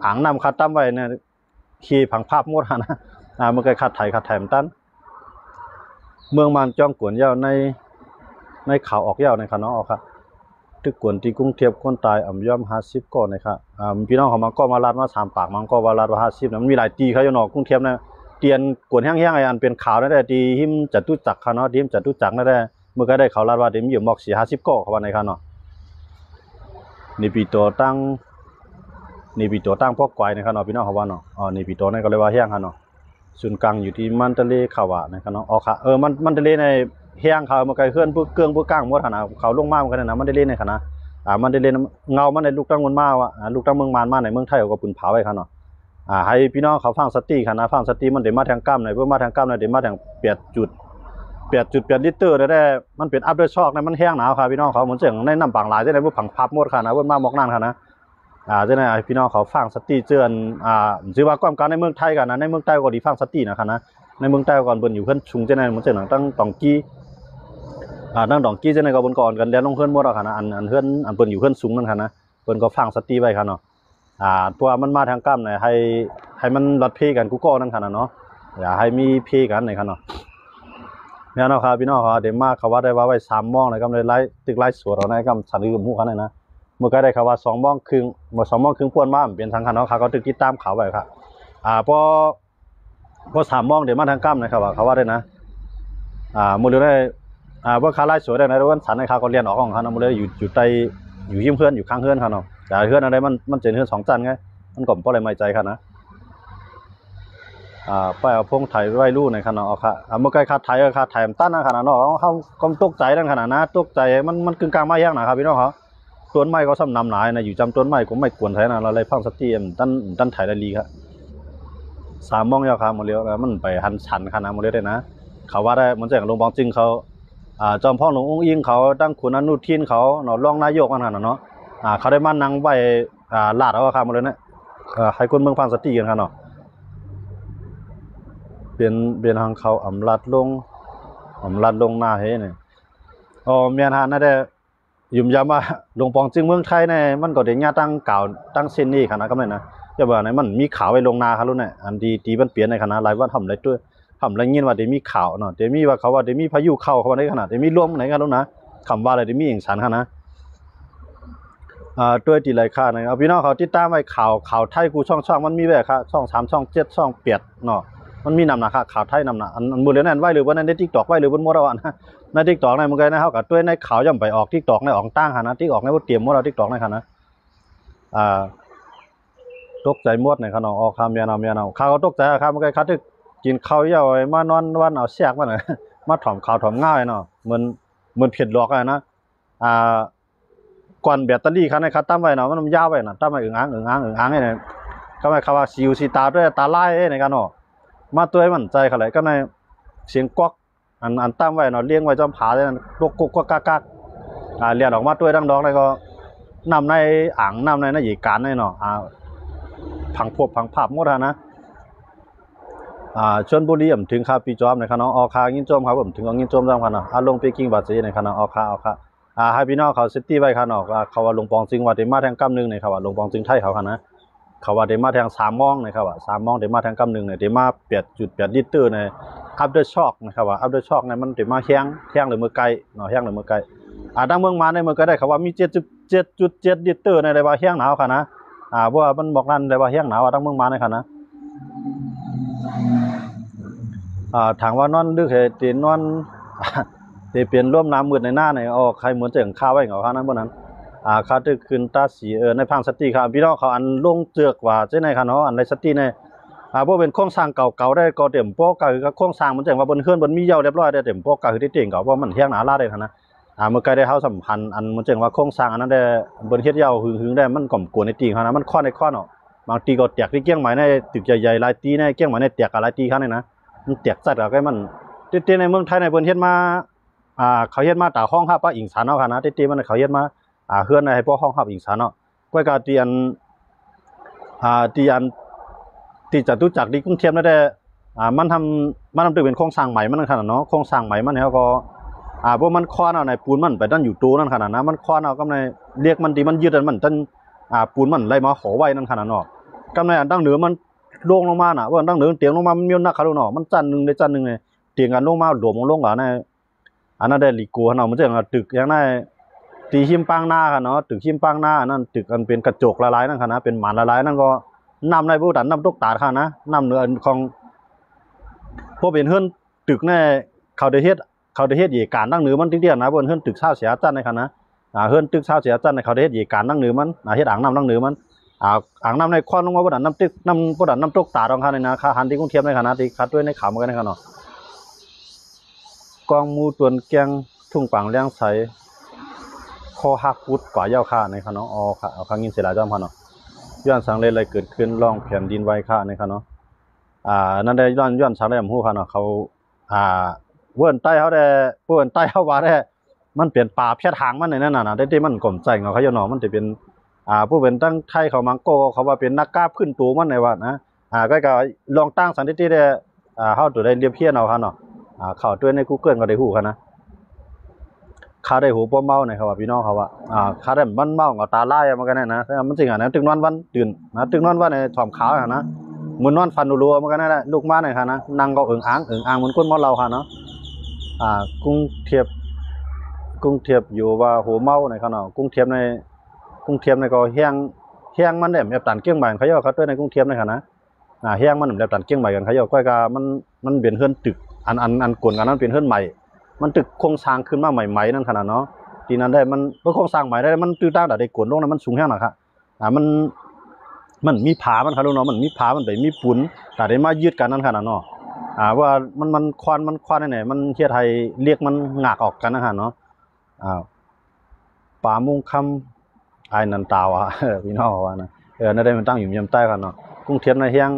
ອ່າງນ້ຳຄາດຕຳໄວ້ນະ ເຄພັງພາບໝົດຫັ້ນນະ. ອ່າ ມັນກໍຂາດໄຖ ຂາດໄຖມັນຕັນ. ເມືອງມານຈ້ອງກວນຍາວໃນ ໃນຂ່າວອອກຍາວໃນຂະເນາະ. ເອົາຂະ ຕຶກກວນທີ່ກຸງເທບ ຄົນຕາຍອຳຢອມຫ້າສິບກໍໃນຂະ. ອ່າ ພີ່ນ້ອງເຂົາມາກໍມາລາດມາສາມປາກ ມັນກໍວ່າລາດວ່າຫ້າສິບນະ ມັນມີຫຼາຍຕີຂະຢູ່ເນາະ ກຸງເທບນະ. ທີ່ອັນກວນແຮງໆ ໄອ້ອັນເປັນຂ່າວນັ້ນແຫຼະ ທີ່ຮິມຈະຕຸຈັກຂະເນາະ ທີ່ຮິມຈະຕຸຈັກນັ້ນແຫຼະ. ມື້ກະໄດ້ເຂົາລາດວ່າໄດ້ມີຢູ່ໝອກສີ່ຫ້າສິບກໍເຂົາວ່າໃນຂະເນາະ. ເນປີໂຕຕັ້ງ ເນປີໂຕຕັ້ງພວກກວາຍໃນຂະເນາະ ພີ່ນ້ອງເຂົາວ່າເນາະ. ເນປີໂຕນັ້ນກໍເລີຍວ່າແຮງຂະເນາະ. ສູນກາງຢູ່ທີ່ມັນຕະເລ ເຂົາວ່ານະຄັບເນາະ. ອໍ ເອີ ມັນ ມັນຕະເລໃນແຮງເຂົາ ມັນກະເຮືອນປຶກເກີງປຶກກາງໝົດຫັ້ນນະ. ເຂົາລົງມາມັນກະນັ້ນນະ ມັນຕະເລໃນຂະນະ ອ່າ ມັນຕະເລ ເງົາມັນໄດ້ລຸກທາງພຸ້ນມາວ່າ ອ່າ ລຸກທາງເມືອງມານມາໃນເມືອງໄທ ເຂົາກະປຸນເຜົາໄວ້ຄັບເນາະ. ອ່າ ໃຫ້ພີ່ນ້ອງເຂົາຟັງສະຕິຄັບນະ ຟັງສະຕິ ມັນໄດ້ມາທາງກ້ຳໃນ ເພິ່ນມາທາງກ້ຳໃນ ໄດ້ມາທາງແປດຈຸດ ແປດຈຸດແປດລິດເຕີນະ ແຕ່ມັນເປັນອັບເດີຊອກນະ ມັນແຮງໜາວຄັບພີ່ນ້ອງເຂົາ. ເໝືອນຈັ່ງໃນນ້ຳບາງຫຼາຍຈັ່ງໃດ ບໍ່ຜັງພັບໝົດຄັບນະ ເພິ່ນມາໝອກນັ້ນຄັບນະ. ອ່າ ຈັ່ງໃດໃຫ້ພີ່ນ້ອງເຂົາຟັງສະຕິເຕືອນ ອ່າ ຖືວ່າຄວາມການໃນເມືອງໄທກັນນະ ໃນເມືອງໃຕ້ກໍດີຟັງສະຕິນະຄັບນະ. ໃນເມືອງໃຕ້ກ່ອນເພິ່ນຢູ່ເຮືອນສູງຈັ່ງໃດ ເໝືອນຈັ່ງນະ ທັງຕອງກີ ອ່າ ທັງຕອງກີຈັ່ງໃດກໍເພິ່ນກໍອ່ອນກັນແລ່ນລົງເຮືອນໝົດແລ້ວຄັບນະ. ອັນ ອັນເຮືອນ ອັນເພິ່ນຢູ່ເຮືອນສູງນັ້ນຄັບນະ ເພິ່ນກໍຟັງສະຕິໄວ້ຄັບເນາະ. ອ່າ ເພາະວ່າມັນມາທາງກ້ຳນະ ໃຫ້ ໃຫ້ມັນລັດເພກັນກູ່ເກາະນັ້ນຄັບນະເນາະ ຢ່າໃຫ້ມີເພກັນນະຄັບເນາະ. ແມ່ນເນາະຄັບພີ່ນ້ອງເຂົາ ໄດ້ມາ ເຂົາວ່າໄດ້ວ່າໄວ້ສາມໂມງນະ ກຳໄດ້ໄລ ຕຶກໄລສົດເອົານະ ກຳສັນຄືບໍ່ຮູ້ຄັບນະ. ມື້ກະໄດ້ຂ່າວວ່າສອງໂມງເຄິ່ງ ເມື່ອສອງໂມງເຄິ່ງປ່ວນມາ ມັນເປັນຫຍັງຄັບເນາະ ເຂົາກໍຕຶກຕິດຕາມຂ່າວໄວ້ຄັບ. ອ່າ ພໍ ພໍສາມໂມງໄດ້ມາທາງກ້ຳນະຄັບ ເຂົາວ່າໄດ້ນະ. ອ່າ ມື້ເລີຍໄດ້ ອ່າ ເບິ່ງຂ່າວໄລສົດໄດ້ນະ ວັນສັນໃນຂ່າວກໍລຽນອອກຂອງເຂົານະ ມື້ເລີຍຢູ່ ຢູ່ໃຕ້ ຢູ່ຮິມເຮືອນ ຢູ່ຂ້າງເຮືອນເຂົາເນາະ. ແຕ່ເຮືອນອັນໃດມັນ ມັນເປັນເຮືອນສອງຊັ້ນໄງ ມັນກໍບໍ່ໄດ້ໄໝ້ໃຈຄັບນະ. ອ່າ ໄປເອົາພົງໄຖໄວ້ຮູ້ໃນຄັບເນາະ. ເອົາຄັບ ອ່າ ມື້ໄກຄັບໄຖ ເອີ ຄັບໄຖມັນຕັນນະຄັບນະເນາະ ເຮົາກໍຕົກໃຈນັ້ນຄັບນະ ຕົກໃຈ ມັນ ມັນກຶ່ງກາງມາແຮງນະຄັບພີ່ນ້ອງເຮົາ. ຕົ້ນໄມ້ກໍສ່ຳໜຳຫຼາຍນະ ຢູ່ຈຳຕົ້ນໄມ້ກໍໄມ້ກວນໄຖນະ ລະໄລຟັງສະຕິ ມັນຕັນ ມັນຕັນໄຖໄດ້ລີຄັບ. ສາມໂມງແລ້ວຄັບ ມື້ເລີຍ ມັນໄປຫັນສັນຄັບນະ ມື້ເລີຍໄດ້ນະ. ເຂົາວ່າໄດ້ ເໝືອນຈັ່ງຫຼວງປອງຈຶງເຂົາ ອ່າ ຈອມພອງຫຼວງອຸ້ງອິງເຂົາ ທັງຄຸນອະນຸທິນເຂົາເນາະ ຮອງນາຍົກນັ້ນນະເນາະ ອ່າ ເຂົາໄດ້ມານັ່ງໄຫວ້ ອ່າ ລາດເອົາຄັບ ມື້ເລີຍນະ. ເອີ ໃຫ້ຄົນເມືອງຟັງສະຕິກັນຄັບເນາະ. ເປັນ ເປັນທາງເຂົາອຳລັດລົງ ອຳລັດລົງໜ້າເຮນີ້. ອໍ ແມ່ນຫັ້ນນະແດ່ ຢືນຢັນວ່າຫຼວງປອງຈຶງເມືອງໄທນີ້ ມັນກໍໄດ້ຍາດຕັ້ງກາວຕັ້ງເຊັ່ນນີ້ຄັບນະ ກຳນັ້ນນະ. ແຕ່ວ່າໃນມັນມີຂ່າວໄວ້ລ່ວງໜ້າຄັບ ລຸ້ນນະ ອັນທີ່ ທີ່ມັນປ່ຽນໃນຂະນະ ຫຼາຍວັນທຳໄດ້ຕົວ ທຳໄດ້ຍິນວ່າໄດ້ມີຂ່າວເນາະ ໄດ້ມີວ່າເຂົາວ່າໄດ້ມີພາຍຸເຂົ້າ ເຂົາວ່າໃນຂະນະ ໄດ້ມີລົມໃນຂະນະ ຄຳວ່າໄດ້ມີອີ່ຫຍັງສັນຂະນະ. ອ່າ ໂດຍທີ່ຫຼາຍຄານະ ເອົາ ພີ່ນ້ອງເຂົາຕິດຕາມໄວ້ ຂ່າວ ຂ່າວໄທກູ່ຊ່ອງໆ ມັນມີໄວ້ຄັບ ຊ່ອງສາມ ຊ່ອງເຈັດ ຊ່ອງແປດເນາະ ມັນມີນຳນະຄັບ ຂ່າວໄທນຳນະ. ອັນ ອັນມື້ເລີຍນັ້ນໄວ້ຫຼືບໍ່ ໃນ ໃນ TikTok ໄວ້ຫຼືເພິ່ນບໍ່ໄດ້ວ່ານະ ໃນ TikTok ນະ ມື້ໄກນະ ເຮົາກໍຕົວໃນຂ່າວຍ່ອມໄປອອກ TikTok ໃນອອກຕ່າງຫັ້ນນະ TikTok ໃນບໍ່ຕຽມໝົດແລ້ວ TikTok ໃນຂະນະ. ອ່າ ຕົກໃຈໝົດໃນຂະນະ ອໍ ຄັບ ແມ່ນເອົາ ແມ່ນເອົາ ຂ້າກໍຕົກໃຈຄັບ ເມື່ອໄກຂ້າຖືກກິນເຂົ້າຢ່າວມານອນວັນເອົາແຊກມັນ ມາຖອມຂາວຖອມງາວເນາະ ເໝືອນ ເໝືອນເພັດຫຼອກຫັ້ນນະ. ອ່າ ກ່ອນແບັດເຕີຣີຄັນໃຫ້ຂ້າຕັ້ມໄວ້ເນາະ ມັນຍາວໄວ້ນະ ຕັ້ມໄວ້ອຶງອາງ ອຶງອາງ ອຶງອາງນີ້ ກໍໝາຍຄວາມວ່າຊິວຊິຕາດ້ວຍຕາລາຍນີ້ກະເນາະ ມາຕົວໃຫ້ໝັ້ນໃຈເຂົາແຫຼະ ກໍໃນສຽງກອກ ອັນ ອັນຕັ້ມໄວ້ເນາະ ລຽງໄວ້ຈອມຜາ ກົກກົກກັກກັກ ອ່າ ລຽນອອກມາຕົວດັ່ງດອກ ແລ້ວກໍນ້ຳໃນອ່າງ ນ້ຳໃນ ໃນເອການນີ້ເນາະ ອ່າ ພັງພວບພັງພາບໝົດຫັ້ນນະ. ອ່າ ຊົນບູລີ ອຳເຖິງຄາປີຈອມໃນຄະເນາະ ອອກຄາຍິນຊົມ ຄະອຳເຖິງອອກຍິນຊົມນຳຄະເນາະ ອາລົງເປກິງບາເຊໃນຄະເນາະ ອອກຄາ ອອກຄາ. ອ່າ ໃຫ້ພີ່ນ້ອງເຂົາສະຕິໄວ້ຄະເນາະ ວ່າເຂົາວ່າຫຼວງປອງຊຶງວ່າໄດ້ມາທາງກຳໜຶ່ງນີ້ ເຂົາວ່າຫຼວງປອງຊຶງໄທເຂົາຫັ້ນນະ ເຂົາວ່າໄດ້ມາທາງສາມໂມງນີ້ ເຂົາວ່າສາມໂມງໄດ້ມາທາງກຳໜຶ່ງນີ້ ໄດ້ມາແປດຈຸດແປດລິດເຕີໃນ aftershock ນີ້ ເຂົາວ່າ aftershock ນີ້ມັນໄດ້ມາແຮງ ແຮງເລີຍມື້ໄກເນາະ ແຮງເລີຍມື້ໄກ. ອ່າ ທາງເມືອງມານໃນມື້ໄກໄດ້ ເຂົາວ່າມີເຈັດຈຸດເຈັດ ເຈັດຈຸດເຈັດລິດເຕີໃນ ໄດ້ວ່າແຮງໜາວຫັ້ນນະ. ອ່າ ເພາະວ່າມັນບອກນັ້ນໄດ້ວ່າແຮງໜາວ ວ່າທາງເມືອງມານໃນຫັ້ນນະ. ອ່າ ຖາມວ່ານອນດຶກໃຫ້ຕີນອນ ທີ່ເປັນລົມໜ້າມືດໃນໜ້າໃນອອກ ໃຄເໝືອນຈະເອົາຄາໄວ້ເຫງົາຄານັ້ນບໍ່ນັ້ນ. ອ່າ ຄາຕຶກຂຶ້ນຕາສີ ເອີ ໃນພັງສະຕິຄະ ພີ່ນ້ອງເຂົາອັນລົງເຈືອກວ່າຈັ່ງໃດຄະເນາະ ອັນໃດສະຕິໃນ ອ່າ ບໍ່ເປັນໂຄງສ້າງເກົ່າໆໄດ້ກໍເຕັມພໍກະຄືກັບໂຄງສ້າງ ມັນຈັ່ງວ່າເພິ່ນເຮືອນເພິ່ນມີເຍົາລຽບຮ້ອຍໄດ້ ເຕັມພໍກະຄືໄດ້ເຕັງເຂົາ ເພາະມັນແຮງໜາຫຼາຍເດ້ຫັ້ນນະ. ອ່າ ເມື່ອໄກໄດ້ເຮົາສຳພັນ ອັນ ມັນຈັ່ງວ່າໂຄງສ້າງອັນນັ້ນໄດ້ ເພິ່ນເຮັດຍາວຫຶງໆໄດ້ ມັນກໍກວນໃນຕີງເຮົານະ ມັນຄອນໃນຄອນເນາະ. ບາງຕີກໍແຕກທີ່ກຽງໃໝ່ໃນຕຶກໃຫຍ່ໆຫຼາຍຕີໃນ ກຽງໃໝ່ໃນແຕກກະຫຼາຍຕີຄັນນີ້ນະ ມັນແຕກຈັດກະໃກ້ມັນ. ແຕ່ໃນເມືອງໄທໃນເພິ່ນເຮັດມາ ອ່າ ເຂົາເຮັດມາຕາຮອງຮັບປະອີງສານເຮົາຫັ້ນນະ ແຕ່ມັນເຂົາເຮັດມາ ອ່າ ເຮືອນໃຫ້ພໍຮອງຮັບອີງສານເນາະ. ກ້ວຍກະທີ່ອັນ ອ່າ ທີ່ອັນ ທີ່ຈະຕຸຈັກທີ່ກຸງເທບນັ້ນແຫຼະ ອ່າ ມັນທຳ ມັນທຳຖືເປັນໂຄງສ້າງໃໝ່ມັນນັ້ນຂະໜາດເນາະ ໂຄງສ້າງໃໝ່ມັນແລ້ວກໍ ອ່າ ພວກມັນຄອນເອົາໃນປູນມັນໄປຕັນຢູ່ໂຕນັ້ນຂະໜາດນະ ມັນຄອນເອົາກັບໃນເຫຼັກມັນທີ່ມັນຍຶດອັນມັນຕັນ ອ່າ ປູນມັນໄຫຼມາຫໍໄວ້ນັ້ນຂະໜາດເນາະ. ກັບໃນອັນຕັ້ງເໜືອມັນໂລ່ງລົງມານະ ວ່າຕັ້ງເໜືອມັນຕຽງລົງມາ ມັນມີນ້ຳໜັກຂະລຸເນາະ ມັນຊັ້ນໜຶ່ງໄດ້ຊັ້ນໜຶ່ງນີ້ ຕຽງກັນລົງມາຫຼວມລົງກັນໃນ ອັນນັ້ນໄດ້ລີໂກຫັ້ນເນາະ ມັນຈະຕຶກຢ່າງໃນ ທີ່ຮິມປາງນາຫັ້ນເນາະ ຕຶກຮິມປາງນາ ອັນນັ້ນຕຶກອັນເປັນກະຈົກຫຼາຍໆນັ້ນຫັ້ນນະ ເປັນໝານຫຼາຍໆນັ້ນກໍ ນ້ຳໃນບໍ່ຕັນ ນ້ຳຕົກຕາດຫັ້ນນະ ນ້ຳເໜືອຂອງ ເພາະເປັນເຮືອນຕຶກໃນ ເຂົາໄດ້ເຮັດ ເຂົາໄດ້ເຮັດເອການທາງເໜືອມັນຕິດດຽວນະ ເພິ່ນເຮືອນຕຶກຊາວເສຍຈັນໃນຫັ້ນນະ ອ່າ ເຮືອນຕຶກຊາວເສຍຈັນໃນ ເຂົາໄດ້ເຮັດເອການທາງເໜືອມັນ ອ່າ ເຮັດອ່າງນ້ຳທາງເໜືອມັນ ອ່າ ອ່າງນ້ຳໃນຄວັນລົງມາບໍ່ທັນນ້ຳຕຶກ ນ້ຳບໍ່ທັນນ້ຳຕົກຕາດອງຄະນີ້ນະ ຄະຫັນທີ່ກຸງທຽບໃນຂະນະທີ່ຄະດ້ວຍໃນຂາວເໝືອນກັນນະຄະເນາະ ກອງໝູຕວນແກງ ທຸ່ງປາງແລງໃສ ຄໍຫັກປຸດກວ່າເຍົາຄະນີ້ຄະເນາະ ອໍຄະ ເອົາຄະຍິນເສຍຫຼາຍຈ້ອມຄະເນາະ ຍ້ອນສັງເລໄລເກີດຂຶ້ນ ລອງແຜ່ນດິນໄຫວຄະນີ້ຄະເນາະ ອ່າ ນັ້ນໄດ້ ຍ້ອນ ຍ້ອນສັງເລບໍ່ຮູ້ຄະເນາະ ເຂົາ ອ່າ ເອີ້ນໃຕ້ເຮົາແດ່ ເອີ້ນໃຕ້ເຮົາວ່າແດ່ ມັນເປັນປາພຽດຫາງມັນໃນນັ້ນນະ ແຕ່ທີ່ມັນກໍໃຈເຫງົາເຂົາຢູ່ເນາະ ມັນຈະເປັນ ອ່າ ຜູ້ເປັນທາງໄທເຂົາມັງໂກເຂົາວ່າເປັນນາກາພື້ນໂຕມັນໃນວ່ານະ ອ່າ ກໍ ກໍລອງຕັ້ງສັນຕິຕິແດ່ ອ່າ ເຮົາຕົວໃດລຽບຮຽນເອົາຄະເນາະ ອ່າ ເຂົ້າຕົວໃນກູເກີນກໍໄດ້ຮູ້ຄະນະ ຄາໄດ້ຫູປອມເມົານີ້ເຂົາວ່າ ພີ່ນ້ອງເຂົາວ່າ ອ່າ ຄາໄດ້ມັນເມົາເອົາຕາລາຍມັນກໍນັ້ນນະ ມັນຊິຫານະ ຕຶກນອນວັນຕື່ນນະ ຕຶກນອນວັນໃນຖ່ອມຂາວຫັ້ນນະ ມື້ນອນຝັນດູໆມັນກໍນັ້ນແຫຼະ ລຸກມານີ້ຄະນະ ນັ່ງກໍເອິງອາງເອິງອາງເໝືອນຄົນເມົາເຫຼົ້າຄະເນາະ ອ່າ ກຸງທຽບ ກຸງທຽບຢູ່ວ່າຫູເມົານີ້ຄະເນາະ ກຸງທຽບໃນ ກຸງທຽບນີ້ກໍແຮງ ແຮງມັນແຫຼມແອບຕານກຽງໃໝ່ເຂົາເຈົ້າ ເຂົາເອີ້ນໃນກຸງທຽບນີ້ຄະນະ ອ່າ ແຮງມັນແຫຼມແອບຕານກຽງໃໝ່ກັນເຂົາເຈົ້າ ກ້ອຍກະມັນ ມັນເປັນເຮືອນຕຶກ ອັນ ອັນ ອັນກົນກັນນັ້ນເປັນເຮືອນໃໝ່ ມັນຕຶກໂຄງສ້າງຂຶ້ນມາໃໝ່ໆນັ້ນຂະໜາດເນາະ ທີ່ນັ້ນໄດ້ມັນ ເພາະໂຄງສ້າງໃໝ່ໄດ້ ມັນຕື່ຕາງໃດກົນລົງນັ້ນມັນສູງແຮງນະຄະ ອ່າ ມັນ ມັນມີຜາມັນຄະລູກເນາະ ມັນມີຜາ ມັນໄປມີປຸນ ຕາໄດ້ມາຍຶດກັນນັ້ນຂະໜາດເນາະ ອ່າ ເພາະວ່າມັນ ມັນຄວັນ ມັນຄວັນແນວນີ້ ມັນເຮັດໃຫ້ເຫຼັກມັນງາກອອກກັນນັ້ນຂະໜາດເນາະ ອ່າ ປາມຸງຄຳ ອ້າຍນັນຕາວ່າ ເອີ ພີ່ນ້ອງວ່ານະ ເອີ ແນວໃດມັນຕັ້ງຢູ່ຍາມໃຕ້ຄະເນາະ ກຸງທຽບໃນແຮງ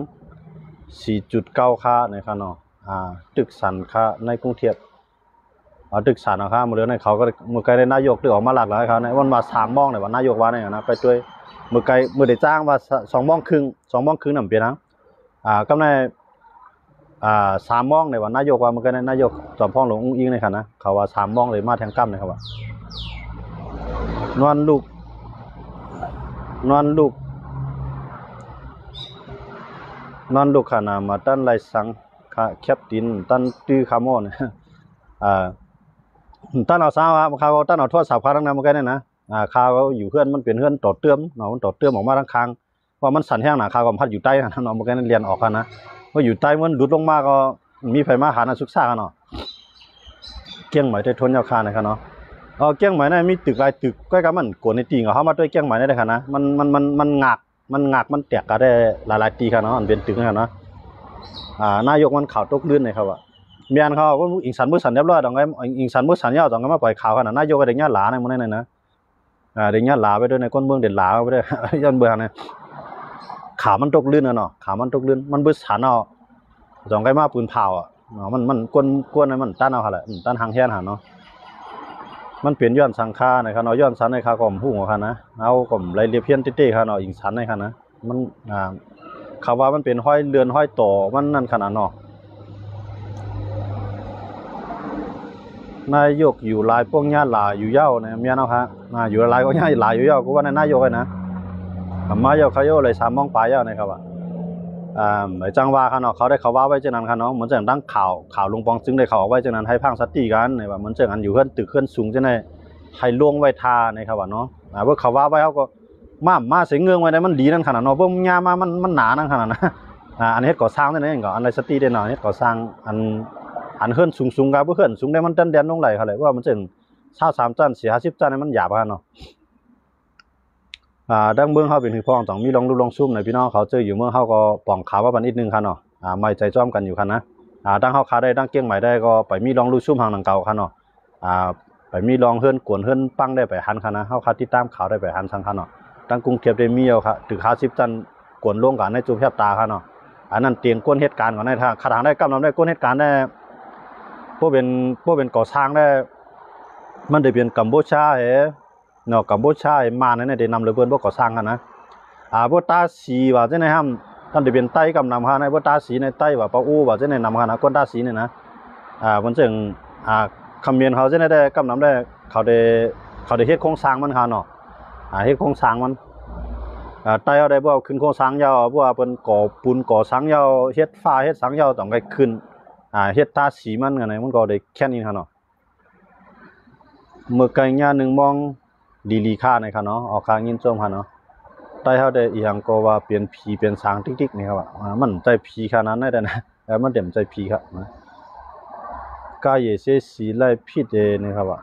ສີ່ຈຸດເກົ້າຄະໃນຄະເນາະ ອ່າ ຕຶກສັນຄະໃນກຸງທຽບ ເອົາຕຶກສັນເອົາຄະ ມື້ເດືອນໃນເຂົາກໍ ມື້ໄກໃນນາຍົກຕຶກອອກມາຫຼາກຫຼາຍຄະ ໃນວັນວ່າສາມໂມງໃນວ່ານາຍົກວ່າໃນນະ ໄປຕົວ ມື້ໄກ ມື້ໄດ້ຈ້າງວ່າສອງໂມງຄຶ່ງ ສອງໂມງຄຶ່ງນຳເປັນຫຍັງ ອ່າ ກຳໃນ ອ່າ ສາມໂມງນີ້ວ່າ ນາຍົກວ່າ ມື້ກີ້ນາຍົກຈອມພອງຫຼວງອຸ້ງອິງນີ້ຄະນະ ເຂົາວ່າສາມໂມງເລີຍມາແທງກຳນີ້ ເຂົາວ່າ ນອນລຸກ ນອນລຸກ ນອນລຸກຂະນະ ມາຕັນໄລສັງຂະ ແຄບຕິນ ຕັນຕື້ຂະໂມນ ອ່າ ຕັນເອົາຊາວ ຂ້າກໍຕັນເອົາໂທລະສັບຂ້າທັງນັ້ນ ມື້ກີ້ນີ້ນະ ອ່າ ຂ້າກໍຢູ່ເຮືອນ ມັນເປັນເຮືອນຕໍ່ເຕີມເນາະ ມັນຕໍ່ເຕີມອອກມາທາງຂ້າງ ເພາະວ່າມັນສັ່ນແຮງນະ ຂ້າກໍພັດຢູ່ໃຕ້ຫັ້ນເນາະ ບໍ່ແມ່ນແລ່ນອອກຫັ້ນນະ ວ່າຢູ່ໃຕ້ມັນຫຼຸດລົງມາກໍມີໃຜມາຫານະ ສຶກສາເນາະ ກຽງໃໝ່ໄດ້ທົນຍາວຄານະຄະເນາະ ເອີ ກຽງໃໝ່ນະ ມີຕຶກຫຼາຍຕຶກ ກ້ອຍກັບມັນກວນໃນຕີງ ເອົາເຮົາມາດ້ວຍກຽງໃໝ່ໄດ້ຄະນະ ມັນ ມັນ ມັນ ມັນງາກ ມັນງາກ ມັນແຕກກະໄດ້ຫຼາຍໆຕີຄະເນາະ ອັນເປັນຕຶກຫັ້ນນະ ອ່າ ນາຍົກມັນຂາວຕົກລື່ນໃນຄະວ່າ ແມ່ນເຂົາ ເອີ ອີງສັນມືສັນຮຽບຮ້ອຍ ຕ້ອງໃຫ້ ອີງສັນມືສັນຍາວ ຕ້ອງໃຫ້ມາປ່ອຍຂາວຫັ້ນນະ ນາຍົກກໍໄດ້ຍາຫຼາໃນມື້ນັ້ນນະ ອ່າ ໄດ້ຍາຫຼາໄປດ້ວຍ ໃນຄົນເມືອງໄດ້ຫຼາໄປດ້ວຍ ຍ້ອນເບິ່ງຫັ້ນນະ ຂາມັນຕົກລື່ນນະເນາະ ຂາມັນຕົກລື່ນ ມັນບຶດສັນເອົາ ສອງໄກມາປືນເຜົາອະເນາະ ມັນ ມັນກວນ ກວນໃຫ້ມັນຕັນເອົາຫັ້ນແຫຼະ ຕັນຫາງແຮນຫັ້ນເນາະ ມັນເປັນຍ້ອນສັງຄານະຄະເນາະ ຍ້ອນສັນໃນຄາກໍບໍ່ຮູ້ວ່າຄະນະ ເຮົາກໍບໍ່ໄດ້ລຽບຮຽນເຕັດໆຄະເນາະ ອີງສັນໃນຄະນະ ມັນ ອ່າ ເຂົາວ່າມັນເປັນຮອຍເລື່ອນຮອຍຕໍ່ມັນນັ້ນຂະໜາດເນາະ ນາຍົກຢູ່ຫຼາຍພວກຍາຫຼາຍຢູ່ຍາວນະ ແມ່ນເນາະຄະ ອ່າ ຢູ່ຫຼາຍພວກຍາຫຼາຍຢູ່ຍາວ ຄືວ່ານາຍົກຫັ້ນນະ ມາຍົກເຂົາຢູ່ໄດ້ສາມໂມງປາຍຍາວນະ ເຂົາວ່າ ອ່າ ຈັ່ງວ່າຄະເນາະ ເຂົາໄດ້ເຂົາວ່າໄວ້ຈັ່ງນັ້ນຄະເນາະ ເໝືອນຈັ່ງດັ່ງຂ່າວ ຂ່າວຫຼວງປອງຊຶງໄດ້ເຂົາເອົາໄວ້ຈັ່ງນັ້ນ ໃຫ້ພັງສະຕິກັນ ວ່າເໝືອນຈັ່ງອັນຢູ່ເຮືອນຕຶກເຮືອນສູງຈັ່ງໃດ ໃຫ້ລົງໄວ້ທ່ານະ ເຂົາວ່າເນາະ ອ່າ ເພາະເຂົາວ່າໄວ້ ເຮົາກໍ ມາ ມາໃສ່ເງື່ອນໄວ້ໄດ້ ມັນດີນັ້ນຂະໜາດເນາະ ເບິ່ງຍາມມາ ມັນ ມັນໜານັ້ນຂະໜາດນະ ອ່າ ອັນເຮັດກໍ່ສ້າງນັ້ນເອງກໍ ອັນໄດ້ສະຕິເດ້ເນາະ ເຮັດກໍ່ສ້າງ ອັນ ອັນເຮືອນສູງໆ ກໍບໍ່ເຮືອນສູງໄດ້ ມັນດັນແດນລົງໄຫຼເຂົາເລີຍ ວ່າມັນເຊິ່ງຊາວສາມຊັ້ນ ສີ່ຫ້າສິບຊັ້ນ ມັນຫຍາບຂະໜາດເນາະ ອ່າ ດັ່ງເມືອງເຮົາເປັນຫື່ອພອງ ຕ້ອງມີລອງລຸລອງຊຸມນະ ພີ່ນ້ອງເຂົາເຈີຢູ່ເມືອງເຮົາກໍປ່ອງຂາວມາບັນອີກໜຶ່ງຂະເນາະ ອ່າ ໄວ້ໃຈຈອມກັນຢູ່ຂະນະ ອ່າ ດັ່ງເຮົາຂາໄດ້ ດັ່ງກຽງໃໝ່ໄດ້ ກໍໄປມີລອງລຸຊຸມຫາງດັ່ງເກົ່າຂະເນາະ ອ່າ ໄປມີລອງເຮືອນກວນເຮືອນປັງໄດ້ໄປຫັນຂະນະ ເຮົາຂາຕິດຕາມຂ່າວໄດ້ໄປຫັນສັງຂະເນາະ ຕັ້ງກຸງທຽບໄດ້ມີເອົາຂະ ຕຶກຫ້າສິບຊັ້ນກວນລົງກະໃນຈຸບແຮບຕາຂະເນາະ ອັນນັ້ນຕຽງກວນເຮັດການກ່ອນໄດ້ ຂະທາງໄດ້ກຳນຳໄດ້ກວນເຮັດການໄດ້ ຜູ້ເປັນ ຜູ້ເປັນກໍ່ສ້າງໄດ້ ມັນໄດ້ເປັນກຳປູເຈຍເນາະ ກຳປູເຈຍ ມານນັ້ນໄດ້ນຳເລີຍ ເພິ່ນບໍ່ກໍ່ສ້າງຂະນະ ອ່າ ບໍ່ຕາສີວ່າຈັ່ງໃດຫຳ ທ່ານໄດ້ເປັນໄຕ້ກຳນຳຂະນະ ບໍ່ຕາສີໃນໄຕ້ວ່າ ປາອູວ່າຈັ່ງໃດນຳຂະນະ ກວນຕາສີນີ້ນະ ອ່າ ມັນເຊິ່ງ ອ່າ ຂະເໝນເຂົາຈັ່ງໃດໄດ້ກຳນຳໄດ້ ເຂົາໄດ້ ເຂົາໄດ້ເຮັດໂຄງສ້າງມັນຂະເນາະ ອ່າ ເຮັດໂຄງສ້າງມັນ ອ່າ ໄຕ້ເຮົາໄດ້ບໍ່ຂຶ້ນໂຄງສ້າງຍາວ ບໍ່ວ່າເພິ່ນກໍ່ປູນກໍ່ສັງຍາວ ເຮັດຝາເຮັດສັງຍາວ ຕ້ອງໄດ້ຂຶ້ນ ອ່າ ເຮັດທາສີມັນ ອັນນີ້ມັນກໍໄດ້ແຄ່ນອີກຂະເນາະ ເມື່ອໄກຍາໜຶ່ງມອງ ດີລີຄາໃນຄະເນາະ ອອກຄາຍິນຊົມຄະເນາະ ໄຕ້ເຮົາໄດ້ອີ່ຫຍັງກໍວ່າເປັນຜີເປັນສາງຕິກໆ ນີ້ຄະວ່າ ອ່າ ມັນໃຈຜີຂະໜາດໃດແດ່ນະ ເອີ ມັນເຕັມໃຈຜີຄະນະ ກາເຢເຊສີໄລພິດເອ ນີ້ຄະວ່າ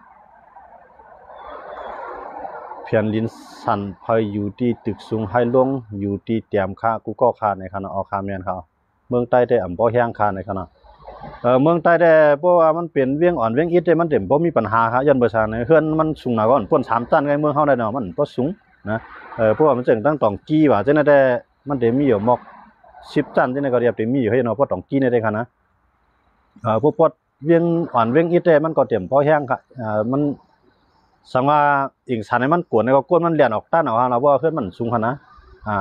ຜ່ນດິນສັ່ນ ໃຜຢູ່ທີ່ຕຶກສູງໃຫ້ລົງ ຢູ່ທີ່ຕຽມຄ່າກູ່ກໍຄ່າ ໃນຂະນະອອກຄ່າແມ່ນຄ່າ ເມືອງໃຕ້ແທ້ອຳບໍ່ແຮງຄ່າ ໃນຂະນະ ເອີ ເມືອງໃຕ້ແທ້ ເພາະວ່າມັນເປັນວຽງອ່ອນວຽງອິດເດ້ ມັນເຕັມບໍ່ມີປັນຫາຄ່າ ຍ້ອນບໍ່ຊັ້ນເຮືອນມັນສູງໜ້ອຍກວ່າ ມັນເປັນສາມຊັ້ນໄງ ເມືອງເຮົາໄດ້ເນາະ ມັນບໍ່ສູງນະ ເອີ ເພາະວ່າມັນເຊິ່ງຕັ້ງຕອງກີ່ວ່າຈັ່ງໃດແຕ່ ມັນເຕັມມີຢູ່ໝອກສິບຊັ້ນຈັ່ງໃດກໍເຕັມມີຢູ່ເນາະ ເພາະຕອງກີ່ນີ້ໄດ້ຄ່ານະ ເອີ ພວກປອດ ວຽງອ່ອນວຽງອິດເດ້ ມັນກໍເຕັມພໍແຮງ ເອີ ມັນ ສັງວ່າອິງສັນໃຫ້ມັນກວນ ແລ້ວກໍກົ້ນມັນແລ່ນອອກຕັນເອົາຫັ້ນລະ ເພາະວ່າເຮືອນມັນສູງຫັ້ນນະ ອາ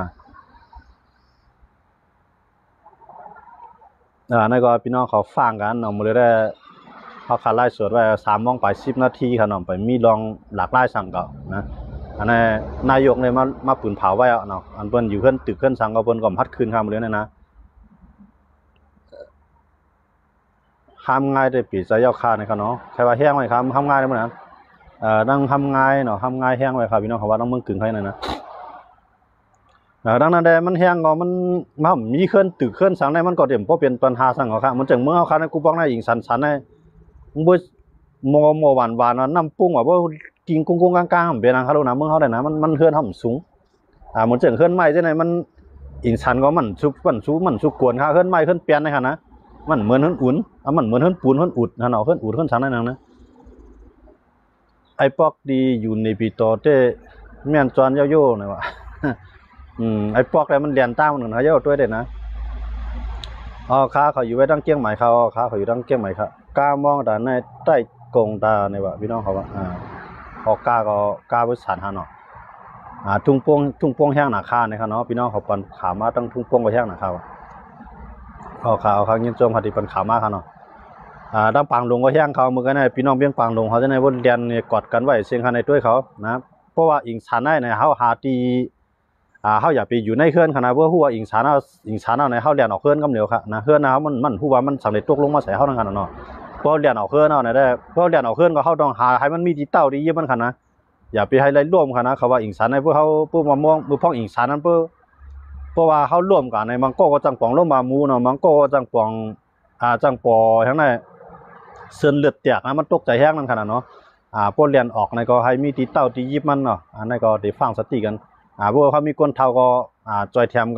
ອາ ນັ້ນກໍພີ່ນ້ອງເຂົາຟັງກັນເນາະ ມື້ນີ້ໄດ້ ເຮົາຂາດໄລຟ໌ສົດໄວ້ສາມໂມງໄປສິບນາທີຫັ້ນເນາະ ໄປມີເລື່ອງຫຼາກຫຼາຍສັງກໍນະ ອັນນັ້ນນາຍົກເລີຍມາ ມາປືນເຜົາໄວ້ເນາະ ອັນເພິ່ນຢູ່ເຮືອນຕຶກເຮືອນສັງກໍເພິ່ນກໍພັດຄືນຄ່າມື້ນີ້ນະ. ຫ້າມງ່າຍໄດ້ປີໃຈເຈົ້າຂ້ານີ້ຄ່ະເນາະ ໃຄວ່າແຮງໄວ້ຄ່ະ ຫ້າມງ່າຍໄດ້ມື້ນັ້ນ ເອີ ນັ່ງຫ້າມງ່າຍເນາະ ຫ້າມງ່າຍແຮງໄວ້ຄ່ະ ພີ່ນ້ອງເຂົາວ່າ ທາງເມືອງກຶງໄທນັ້ນນະ ເອີ ດັ່ງນັ້ນແດ່ ມັນແຮງກໍມັນ ມັນມີເຮືອນຕຶກເຮືອນສັງໄດ້ ມັນກໍເຕັມບໍ່ເປັນປັນຫາສັງເອົາຄ່ະ ມັນຈັ່ງເມືອງເຮົາຄ່ະ ໃນກູ່ປອງໃນອິງສັນສັນໃນ ບໍ່ ໝໍ່ໝໍ່ຫວານຫວານ ວ່ານ້ຳປຸ້ງ ວ່າບໍ່ກິງກຸ້ງກຸ້ງກາງກາງ ມັນເປັນຫຍັງຄ່ະ ລູກນະ ເມືອງເຮົາໄດ້ນະ ມັນ ມັນເຮືອນເຮົາມັນສູງ ອ່າ ໝົດເຊິ່ງເຮືອນໄມ້ຈັ່ງໃດ ມັນອິງສັນກໍມັນສຸ ມັນສຸ ມັນສຸກວນຄ່ະ ເຮືອນໄມ້ເຮືອນແປ້ນນີ້ຄ່ະນະ ມັນເໝືອນເຮືອນອຸ່ນ ອ່າ ມັນເໝືອນເຮືອນປູນ ເຮືອນອຸດຫັ້ນເນາະ ເຮືອນອຸດເຮືອນສັນນັ້ນນະ ໄອ້ປອກດີຢູ່ເນປີໂຕເຕ ແມ່ນຈອນເຍົາໂຢນີ້ວ່າ ອືມ ໄອ້ປອກແລ້ວມັນແລ່ນຕາມມັນຫັ້ນເຍົາໂຕເດນະ ອໍ ຂ້າເຂົາຢູ່ໄວ້ທາງກຽງໃໝ່ ຂ້າ ອໍ ຂ້າເຂົາຢູ່ທາງກຽງໃໝ່ ຂ້າ ກາມອງຕາໃນໃຕ້ກົງຕານີ້ວ່າ ພີ່ນ້ອງເຂົາວ່າ ອ່າ ອອກກາກໍກາບໍລິສັດຫັ້ນເນາະ ອ່າ ທຸງໂປ່ງ ທຸງໂປ່ງແຮງໜ້າຄ່ານີ້ຄ່ະເນາະ ພີ່ນ້ອງເຂົາປັນຂາມມາ ທັງທຸງໂປ່ງກໍແຮງໜ້າຄ່າ ເອົາຄ່ະ ເອົາຄ່ະ ຍິນຊົມຄ່ະທີ່ປັນຂາມມາຄ່ະເນາະ ອ່າ ທາງປາງຫຼົງກໍແຮງຄ່ະ ມື້ກັນນີ້ ພີ່ນ້ອງວຽງປາງຫຼົງເຮົາຈັ່ງໃດ ແລ່ນກອດກັນໄວ້ເສັງຄ່ະ ໃນຕົວເຂົານະ ເພາະວ່າອິງສັນໄດ້ນະ ເຮົາຫາທີ່ ອ່າ ເຮົາຢ່າໄປຢູ່ໃນເຮືອນຄ່ະນະ ເພາະຮູ້ວ່າອິງສັນເຮົາ ອິງສັນເຮົານີ້ ເຮົາແລ່ນອອກເຮືອນກຳດຽວຄ່ະນະ ເຮືອນເຮົາມັນ ມັນຮູ້ວ່າມັນສັງໄດ້ຕົກລົງມາໃສ່ເຮົານັ້ນຄ່ະເນາະ ເພາະແລ່ນອອກເຮືອນເຮົານີ້ໄດ້ ເພາະແລ່ນອອກເຮືອນກໍເຮົາຕ້ອງຫາໃຫ້ມັນມີທີ່ເຕົ້າທີ່ຢິບມັນຄ່ະນະ ຢ່າໄປໃຫ້ໄລ່ລວມຄ່ະນະ ເຂົາວ່າອິງສັນໃຫ້ພວກເຮົາ ພວກມາມອງ ພວກອິງສັນນັ້ນ ເພາະ ເພາະວ່າເຮົາລວມກັນໃນມັງກໍກໍຈັ່ງປອງລົມບາໝູເນາະ ມັງກໍກໍຈັ່ງປອງ ອ່າ ຈັ່ງປອງຫຍັງໃນເສັ້ນເລືອດແຕກນະ ມັນຕົກໃຈແຮງນັ້ນຂະໜາດເນາະ ອ່າ ພວກແລ່ນອອກໃນກໍໃຫ້ມີທີ່ເຕົ້າທີ່ຢິບມັນເນາະ ອັນນັ້ນກໍໄດ້ຟັງສະຕິກັນ ອ່າ ພວກເຮົາມີຄົນເຖົ້າກໍ ອ່າ ຊ່ອຍແຖມກັນ